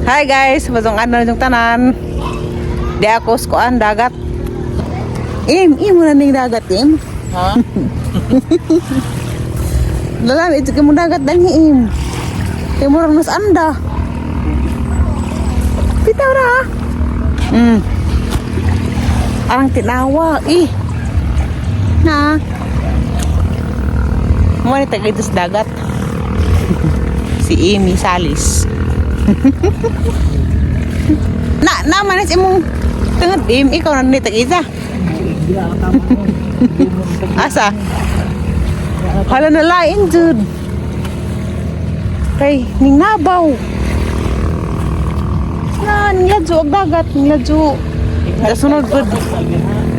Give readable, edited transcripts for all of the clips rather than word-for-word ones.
Hi guys, mazong ano yung tanan. Di ako skuan dagat. Im, im mo na ning dagat im. Ha? Lalam ito kay mo dagat dani im. Kay mo mas anda. Bitaw ra. Arang tinawa eh. Na. Mo ni taga dito sa dagat. Si Amy Salis. Na, na manis imong tungod im ikaw na ni tag isa. Asa? Hala na lain jud. Kay ningabaw. Na niladyo og dagat, niladyo. Sa sunod gud.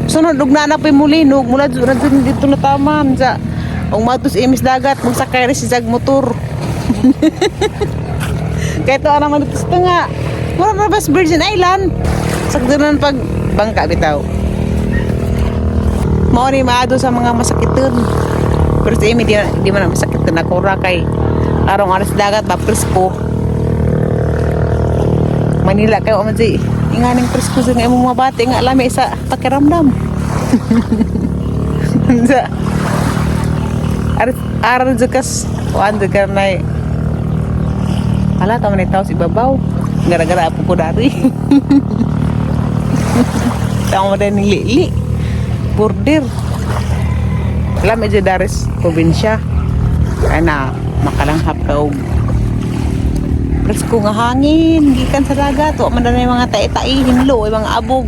Sunod og na na mulinog, mula jud na jud dito na taman sa og matos imis dagat, magsakay ra si jag motor. Kaya ito naman dito sa tunga. Mura na ba sa Virgin Island? Sakdunan pag bangka bitaw. Mao ni maado sa mga masakiton. Pero sa imi, di man na masakiton ako ra kay arong aras dagat ba presko. Manila kayo man si inganing presko sa nga imong mga bati nga lami sa pakiramdam. Sa ar aral jud kas kuan jud ka nay. Hala, tama na tao sa ibabaw. Gara-gara apo ko dari. Tama na ni Lili. Border. Alam, medyo daris probinsya. Kaya na, makalanghap ka og presko nga hangin. Gikan sa dagat. Wa man na yung mga tae-tae, hinlo, yung mga abog.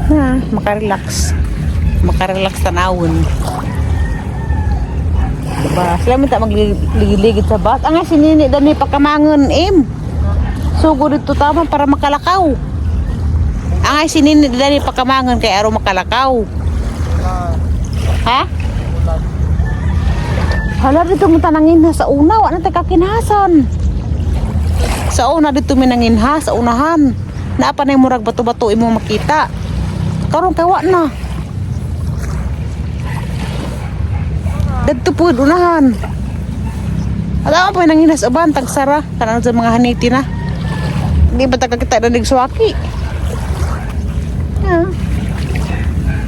Ha, makarelax. Makarelax tanawon. Diba? Sila minta magliligid sa bus. Ang nga sinini dani pakamangon im. Sugo dito tama para makalakaw. Ang nga sinini dani pakamangon kay araw makalakaw. Ha? Hala dito mo tanangin ha sa una, wa na tay kakinhasan. Sa una dito minangin ha sa unahan. Naa pa na yung murag bato-bato imo makita. Karon kay wa na. Dagto po unahan. Alam mo pa nang hinas uban tagsara kanang sa mga haniti na. Hindi ba ta kakita na nagsuwaki? Yeah.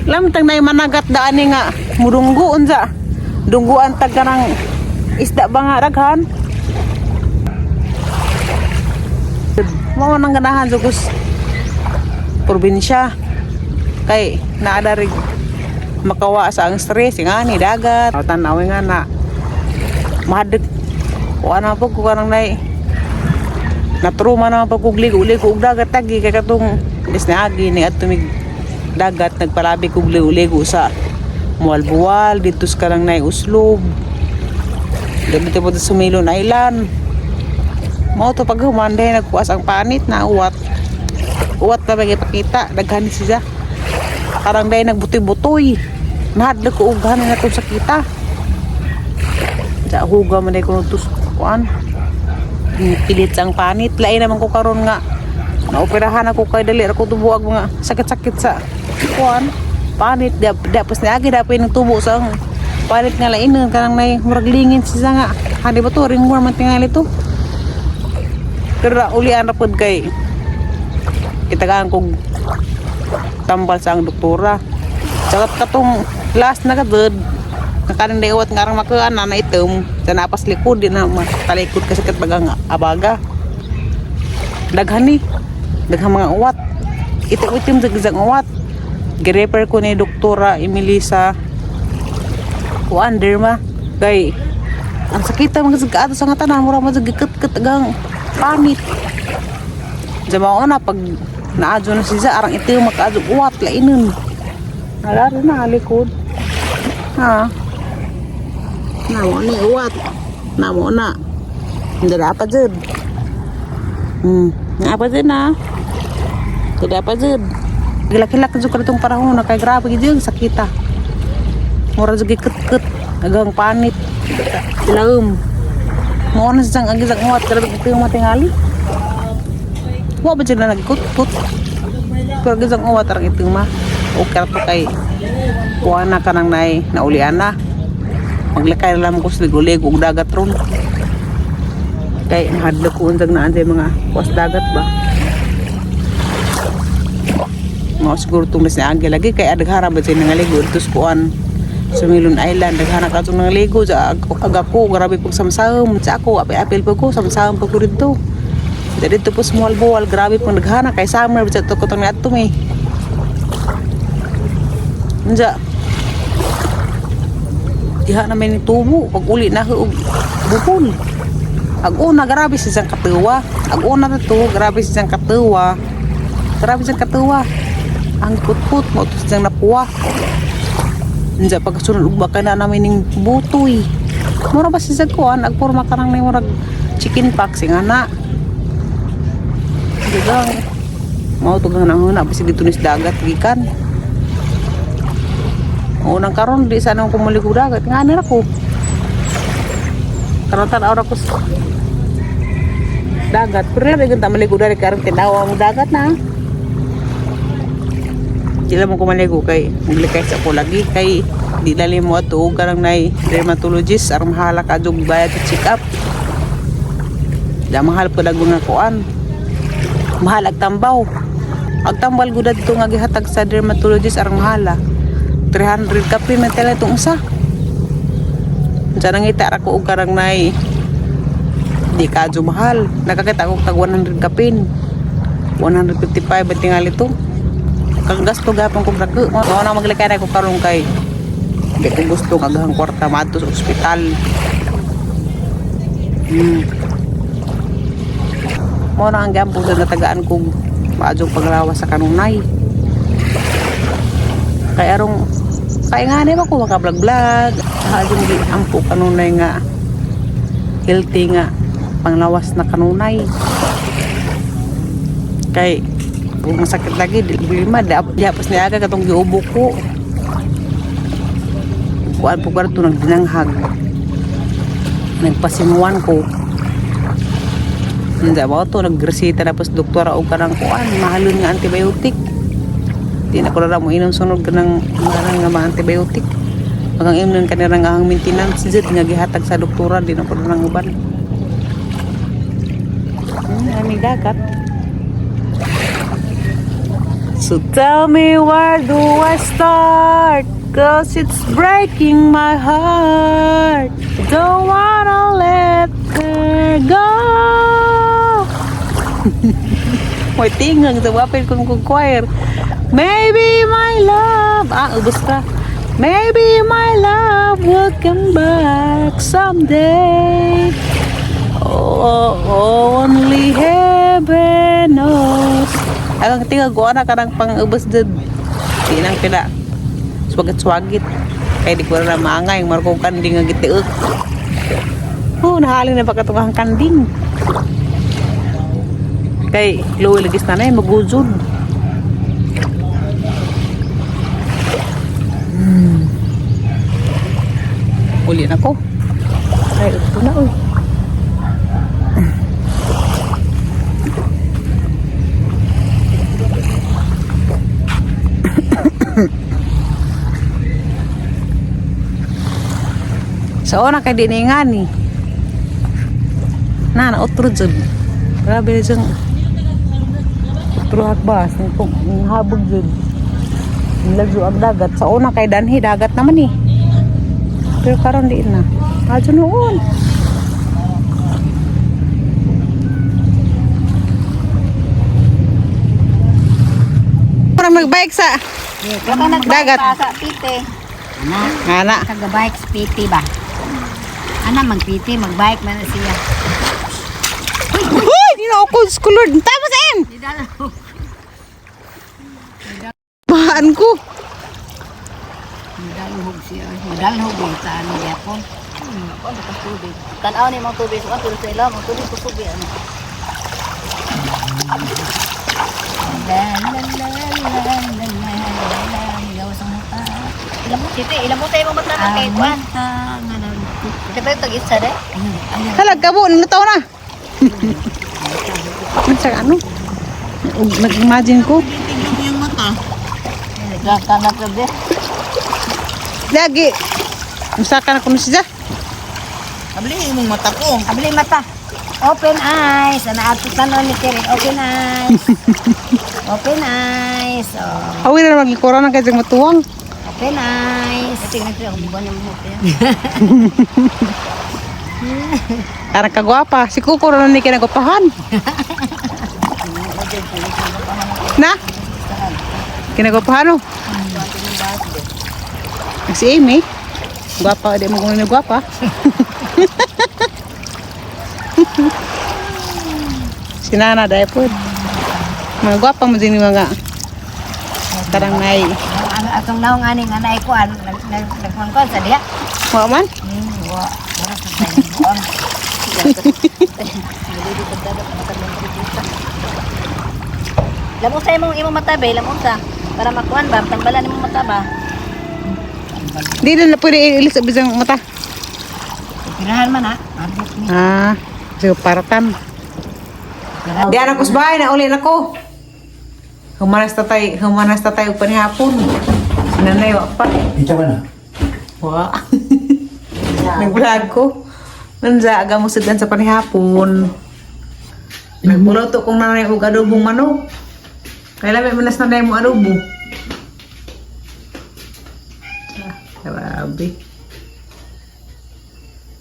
Lamtang na yung managat daan ni nga mudunggo unsa. Dungguan tag kanang isda ba nga daghan? Mao nang ganahan jugos probinsya. Kay naadarig makawa sa ang stress nga ni dagat. Tan-aw nga na mahadlok. Kuha na po ko kanang nay natruma na po kog ligo-ligo og dagat tagi kay katong is naagi ni adto mig dagat nagpalabi kog ligo-ligo sa Mualbual dito sa kanang nay uslob dito po sa Sumilon Island. Mao to pag human dahil nagkuas ang panit na uwat uwat na bagay pakita daghan ni siya parang dahil nagbutoy-butoy nahadlok ko og hanin na to sa kita sa huga man dahil kuno tus kuan pilit ang panit. Lain naman ko karon nga naoperahan ako kay dali ra ko tubuag mga sakit-sakit sa kuan panit. Da, da pas niagi da pa yung tubo sa ang panit nga lainon kanang nay murag lingin siya nga hani ba to ringworm man tingali to pero ra ulian ra pod kay kitagaan kog tambal sa ang doktora. Saka katong last na kadud nakaning daiwat nga arang makuan na itom sa napas likod di na matalikod kasi kat bagang abaga daghan ni daghang mga uwat ito itim sa gizang uwat. Girefer ko ni doktora Emily sa kuan derma kay ang sakit mga sa sa nga tanan mura man gikut-kut agang panit. Jama na pag naadyo na siya arang itim makaadyo uwat lainon. Nalaro na likod. Ha? Namo ni uwat. Namo na. Hindi na pa dyan. Nga pa dyan na. Hindi pa dyan. Gilak-hilak dyan ka itong panahon na kay grabe dyan sakita. Mura dyan gikut-kut. Agang panit. Ilaom. Mo na siyang agizang uwat. Grabe ito yung matingali. Wa ba dyan na nagkut-kut? Pero gizang uwat arang ito ma. Okay ra to kay kuha na ka nang nay naulian na. Maglakay na lamang ko sa ligo-ligo og dagat ron. Kay nahadlok ko unsag naan sa mga kuwas dagat ba. Mao siguro itong ni Angel lagi kay adaghara ba siya nangaligo dito sa kuan sa Milon Island, daghana ka itong nangaligo sa ag ako grabe pag samsam sa ako, apil-apil pa ko, samsam pa ko dito. Dito po sa Moalboal, grabe pang daghana kay summer ba sa ito ko itong niadto eh. Unsa diha namin ni tubo pag uli na og Bohol. Ag una grabe sa siyang katuwa. Ag una na to, grabe sa siyang katuwa. Grabe siyang katuwa. Ang kutput mo to siyang napuwa. Unsa pagkasunod ug baka na namin ning butoy. Mura ba siya kuan agporma ka nang murag chicken pox nga na. Digang mao to gang nanguna bisig dito ni sa dagat gikan. Unang karon di sana ko muligo dagat nga na ko. Karon tan-aw ra ko sa dagat. Pero na ta maligo dari karon tinaw ang dagat na. Di lang mo ko maligo kay maglikay sa ko lagi kay di lali mo ato og karang nay dermatologist aron mahala ka jug bayad sa check up. Da mahal pa dag mga kuan. Mahal ag tambaw. Ag tambal gud adto nga gihatag sa dermatologist aron mahala. 300 kapin man tala itong usa. Diyan nangita ra ko og karang nay di ka adyo mahal. Nakakita ko tag 100 kapin. 155 ba tingali to? Kang gasto gapon kong dako. Mao na maglikay na ko karon kay di ko gusto nga gahang kwarta maadto sa ospital. Mao na ang gampo sa natagaan kong maadyong paglawas sa kanunay. Kay arong kay nga ni ba ko maka-vlog-vlog. Adyong gi ampo kanunay nga healthy nga panglawas na kanunay. Kay kung masakit lagi di lima di di pas niya katong giubo ko. Kuan po to nagdinanghag. Nagpasimuan ko. Hindi ba to nagresita na pas doktora og kanang kuan mahalon nga antibiotic. Di na ko na mo inom sunod kanang marang nga mga antibiotic. Magang inom kanirang ang maintenance jud nga gihatag sa doktora, di na ko na uban. Aming dagat. So tell me, where do I start? 'Cause it's breaking my heart. Don't wanna let her go. May tingang sa wapil kung kung choir. Maybe my love. Ah, ubos ka. Maybe my love will come back someday. Oh, only heaven knows. Ang tingag ko na kanang pang-ubos dud. Di nang pila. Swagit-swagit. Kay di ko na maangay marko kanding nga gitiok. Oh, nahalin na pagkatungahang kanding. Kay Chloe lagis na na maguzod. Uli na ko. Ay, ito na uy. Sa una kay di ni ngani. Na na otro jud. Grabe na siyang otro hakbas ni kung habog jud. Lagyo ang dagat. Sa una kay danhi dagat naman eh. Pero karon di na. Adyo noon. Parang magbike sa dagat. Sa pite. Ana. Taga-bike sa pite ba? Ana, magpite, magbike man na siya. Uy, di na ako skulod. Tapos em. Bahan ko. Madalhog siya. Madalhog yung saan niya po. Tanaw ni mga tubig, so pero sa ila mga tubig kusubi ano. La la la la la la la la. Gawas ang mata. Ilang mo titi, ilang mo tayo mata na kay Ang kuan. mata nga nagkut. Di ba yung tag-isa de? Ayan. Halag ka po, nilutaw na. Sa ano? Nag-imagine ko. Gaka na tabi. Lagi. Musaka na kuno siya. Abli imong mata ko. Abli mata. Open eyes. Ana ato tanon ni Kere. Open eyes. Open eyes. Oh. Awi na maglikuran ang kay matuwang. Open eyes. Tingnan ko yung buwan ng buhok niya. Arang kagwapa. Si Kuko na ni kinagwapahan. Na? Kinagwapahan oh. Si Amy. Gwapa, di mo kung gwapa. Si Nana dahil po. Mga gwapa mo din yung mga karang nay. Ang atong naong aning anay ko an nag nag nagkuan sa diha. Wa man? Wa. Wala sa tayo. Buang. Lamon sa imong imong mata be, lamon sa para makuan ba, tambalan imong mata ba. Di na pwede ilis sa bisang mata. Pirahan man ha. Abot ni. Ah, so paratan. Di anak ko sa bahay, nauli na ko. Humanas tatay og panihapon. Sinanay, wa pa. Ito ba na? Wa. Nag-vlog ko. Nanza, aga mo sidan sa panihapon. Nagpuluto kong nanay og adobong manok. Kaya lami manas nanay mo adobo. Ah, grabe.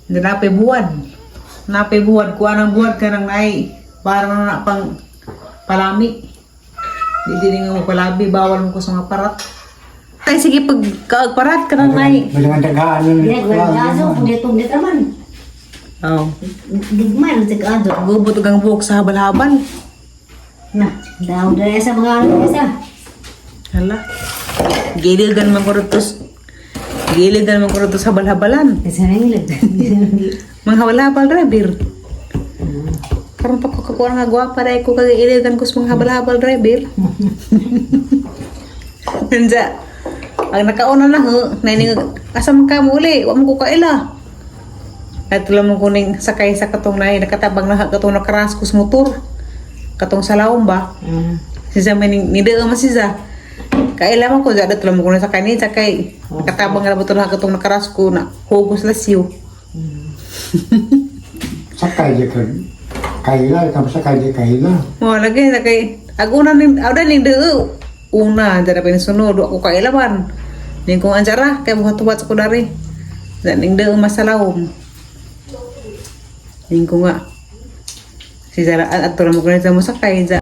Hindi napay buwan. Napay buwan. Kuha ng buwan ka ng nai. Para na na pang palami. Di din nga mo palabi. Bawal mo ko sa mga parat. Ay, sige, pag kaagparat ka ng nai. Bilang daghaan nun. Pundit man. Oh. Digman sa aso. Gubot og ang buhok sa habal-habal. Na, daw dahil sa mga ano sa. Hala. Giligan man ko rito. Giligan man ko rito sa habal-habalan. Kasi nangilid. Mga habal-habal driver. Karon pa ko kakuha nga gwapa dahil ko kagiligan ko sa mga habal-habal driver. Nandiya. Ang nakauna na ho, naining, asa man ka mo uli, wa mo ko kaila. At mo kuning sakay sa katong nay, nakatabang na katong nakarasko sa motor. Katong sa lawom ba? Siya may ni deo man siya. Kaila man ko jada tulo mo kuning sakay ni sakay. Nakatabang na ba na katong nakarasko na hugos lasyo. Sakay di ka. Kaila, ka sakay di kaila. Mo lagi sakay aguna ning awda ning deo. Una jada pinasunod wa ko kaila man. Ning kung anjara kay buhat-buhat sa ko dari. Da ning deo masalawom. Ning ko nga. Si Zara at mo kuning sa mo sakay ja.